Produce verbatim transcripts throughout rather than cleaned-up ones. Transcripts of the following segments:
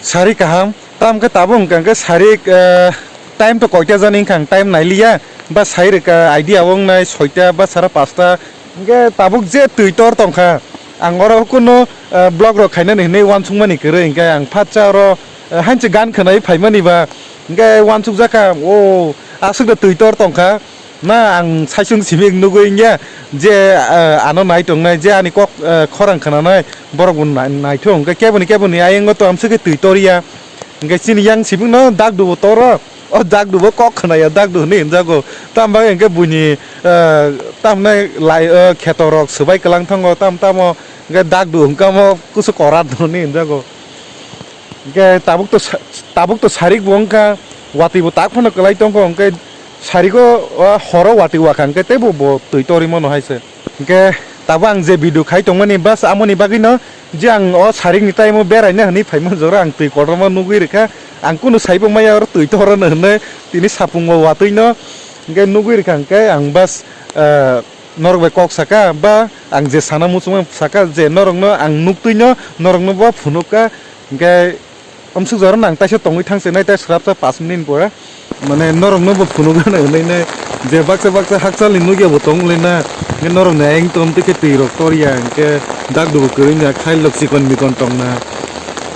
Sari kaham, tam khe tabuk hwnkha khe sari, eh, time to koita jani wngkha ang time nailiya, ba sai rwkha idea o wngnai soita ba sara pasta, hwnkhe tabuk je twi tor tongkha, ang oro kunu, eh, vlog rok khainani hinwi uansukmani kwrwi, hwnkhe ang phatsa oro, eh, hanse gan khwnai phaimani ba, hwnkhe uansukjakha, o aswk da twi tor tongkha. Na ang saisung simi nugwi wngya je, eh, ano nai tongnai, je ani kok, eh, khorang khwnanai borok bo nai-, naithok, hwnkhe keboni keboni ayang o to amswk khe twi tor ya, hwnkhe chini yang simi no dakdu bo toro, o dakdu bo kok khwnaya, dakdu hinwi hwnjago, tamo bagwi hwnkhe buini, eh, tamnai lai, eh, kheto rok swbai kwlang thango, tam tamo hwnkhe dakdu hwnkhe omo kusu korat hinwi hwnjago. Hwnkhe tabuk to sa-, tabuk to sarik bo wngkha, watwi bo tak phano kwlai tongkho, hwnkhe sariko, o, horo watwi wakha, hwnkhe teibo bo twi torwi mano hai se. Hwnkhe tabuk ang je video khai tongmani bas amoni bagwino je ang o sarikni time o beraina hinwi phaima jora ang twi kotorma nugwi rwkha, ang kunu saibo maya oro twi torono hinwi tini sapung o watwino hwnkhe nugwi rwkha, hwnkhe ang bas, eh, norok bai kok saka ba ang je sana muchungma saka je norokno ang nuktwino norokno bo phunukha, hwnkhe amsuk jora nang taisa tongwi thangsinai tei swrapsa pash minute pore mane norokno bo phunukgana hinwi ne je baksa baksa hakchalni nukya bo tonglaina hwnkhe norokni ayang tongtwi khe twi rok torya hwnkhe dakdubo kwrwngya khailok chikon mikon tongna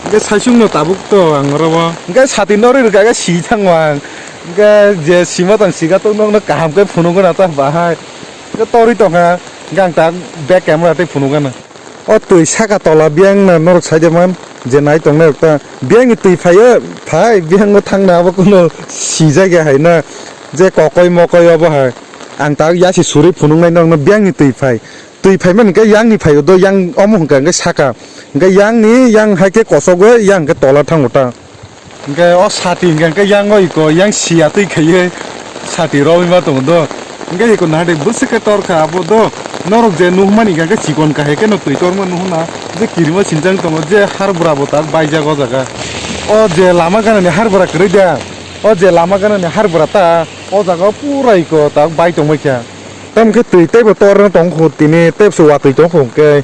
hwnkhe saisungno tabuk to ang oro o hwnkhe sati norwi rwkha khe si thango ang hwnkhe je sima tong siga tok nokno kaham khe phunukgana ta bahai. Khe torwi tongkha, hwnkhe ang tak back camera tei phunukgana. O twi saka tola biyang na norok saide man, je nai tongnai rok ta. Biyang ni twi phaio, phai, biyang o thangna abo kuno sijak ya hai na. Je kokoi mokoi obo hai. Ang tak yasi suri phunuknai nokno biyang ni twi phai. Twi phai man hwnkhe yang ni phaio do, yang omo hwnkha hwnkhe saka. Hwnkhe yang ni, yang hai khe kosogwi, yang hwnkhe tola thango ta. Hwnkhe o sati hwnkhe, hwnkhe yang o iko yang siya twi khaiwi sati romwi ma tongo do. Hwnkhe iko nahade bwswk khe torkha abo do. Norok je nuhmani hwnkhe, hwnkhe chikon kahai kheno twi torma nuhuna. Je kirima sinjang tongo, je harbra bo tak baijak o jaga. O je lama ganani harbra kwrwi da. O je lama ganani harbra ta. O jaga o pura iko tak bai tongbai kha. Tamo khe twi teibo torna tongkho tini teibo se watwi tongkho hwnkhe.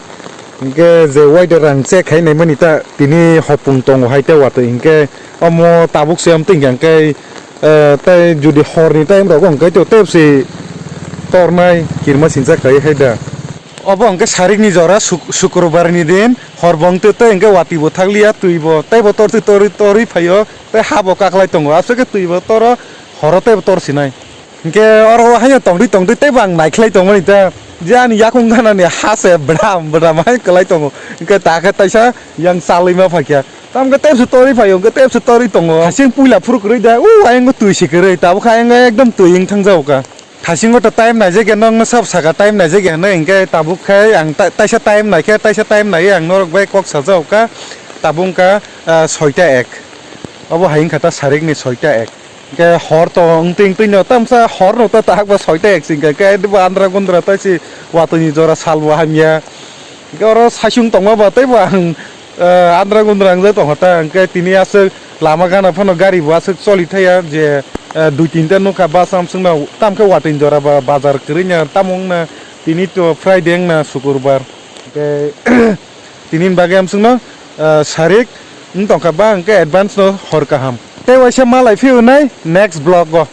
Hwnkhe je waida rang check khai naimani ta tini hopung tongo hai tei watwi hwnkhe omo tabuk se amtwi hwnkhe, eh, tei jodi horni time rogo hwnkhe to tei se tornai kirma sinsa khai hai da. Obo hwnkhe sarikni jora suk-, sukrubari ni din hor bo wngtwi tei hwnkhe watwi bo thakliya twi bo tei bo tortwi torwi torwi phaio tei ha bo kaklai tongo aswk khe twi bo toro horo tei bo tor sinai. Hwnkhe oro haino tongtwi tongtwi teibo ang naikhlai tongmani ta. Je ani yakung ganani ha se bwdam bwdam hai kwlai tongo. Hwnkhe ta khe taisa yang chalwi ma phaikha. Tamo khe tebse torwi phaio, hwnkhe tebse torwi tongo. Hasing puila phuru kwrwi da, u ayang twi se kwrwi. Tabuk khe ayang ekdom twi wng thang jago ka. Thasingo ta time naijak ya, nokno sab saka time naijak ya hinwi, hwnkhe tabuk khe ang ta-, taisa time naikhe, taisa time naiwi ang norok bai kok sajago ka. Tabuk wngkha, ah, soita ek. Obo hai wngkha ta sarikni soita ek. Hwnkhe hor to wngtwi wngtwino tamsa horno ta tahak ba soita ek singkha khe bo andra gundra ta si watwini jora salbo hamya. Hwnkhe oro saichung tongma ba teibo ang, eh, andra gundra wngjak tongkha ta. Hwnkhe tini aswk lama gana phano gari bo aswk choli thaya je, eh, dui tinta nukha bus amswkno tamkhe watwini jora ba bazar kwrwino tamo wngna tini to Friday wngna sukurbar. Hwnkhe Tini ni bagwi amswkno, ah, sarik wng tongkha ba hwnkhe advance no hor kaham. Tei waisa malai phiyonai next vlog o.